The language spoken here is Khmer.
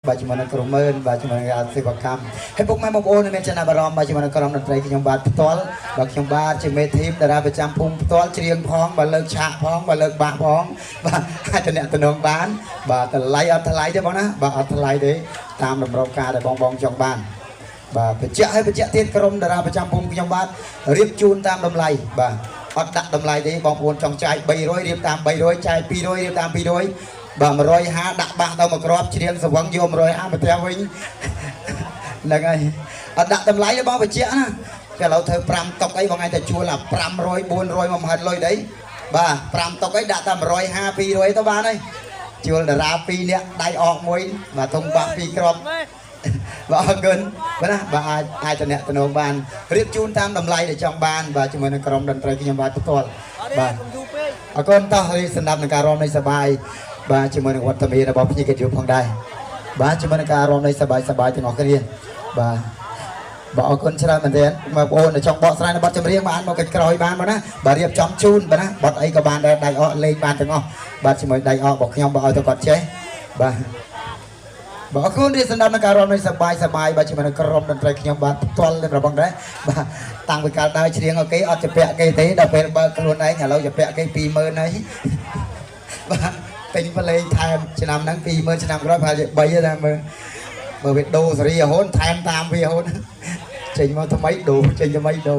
បាទជាមួយនឹងក្រុមម៉ឺនបាទជាមួយនឹងសេវាកម្មហើយពុកម៉ែបងប្អូនមានចំណាប់អារម្មណ៍បាទជាមួយនឹងក្រុមតន្ត្រីខ្ញុំបាទផ្ទាល់បាទខ្ញុំបាទជាមេធីមតារាប្រចាំភូមិផ្ទាល់ច្រៀងផងបាទលើកឆាកផងបាទលើកបាក់ផងបាទអាចតំណតំណងបានបាទតម្លៃអត់ថ្លៃទេបងណាបាទអត់ថ្លៃទេតាមតម្រូវការដែលបងបងចង់បានបាទបញ្ជាក់ឲ្យបញ្ជាក់ទៀតក្រុមតារាប្រចាំភូមិខ្ញុំបាទរៀបជូនតាមតម្លៃបាទអត់ដាក់តម្លៃទេបងប្អូនចង់ចាយ300រៀបតាម300ចាយ200រៀបតាម200បាទ150ដាក់បាសទៅមួយគ្រាប់ច្រៀងស្វឹងយក150មកផ្ទះវិញហ្នឹងហើយអត់ដាក់តម្លៃទេបងបញ្ជាក់ណាតែឥឡូវធ្វើ5តុកអីបងឯងតែជួលអា500 400មកមហិតលុយដីបាទ5តុកអីដាក់តែ150 200ទៅបានហើយជួលតារា2នាក់ដៃអកមួយបាទធំបាស2គ្រាប់បាទអរគុណបាទណាបាទអាចអាចតំណតំណងបានរៀបជូនតាមតម្លៃដែលចង់បានបាទជាមួយនឹងក្រុមតន្ត្រីខ្ញុំបាទផ្ទាល់បាទអរគុណតោះរីសម្រាប់នឹងការរំនៃសបាយបាទជាមួយនឹងវត្តមានរបស់ភ្ញៀវកិត្តិយសផងដែរបាទជាមួយនឹងការរំនៃសបាយសបាយទាំងអស់គ្នាបាទបាទអរគុណច្រើនមែនទែនបងប្អូនដែលចង់បកស្រាយនៅបទចម្រៀងបានមកកិច្ចក្រោយបានមកណាបាទរៀបចំជូនបាទណាបទអីក៏បានដែរដៃអកលេងបានទាំងអស់បាទជាមួយដៃអករបស់ខ្ញុំបើឲ្យទៅគាត់ចេះបាទបាទអរគុណរីសម្រាប់នឹងការរំនៃសបាយសបាយបាទជាមួយនឹងក្រុមតន្ត្រីខ្ញុំបាទផ្ទាល់តែរបស់ដែរបាទតាំងពីកាលដើរច្រៀងអូខេអត់ជពាក់គេទេដល់ពេលបើខ្លួនឯងឥឡូវជពាក់គេ20000ហើយបាទទិញប្លេងថែមឆ្នាំហ្នឹង20000ឆ្នាំក្រោយប្រហែលជា3ដែរមើលបើវាដូរសេរីរហូតថែមតាមវារហូតចេញមកថ្មីដូរចេញថ្មីដូរ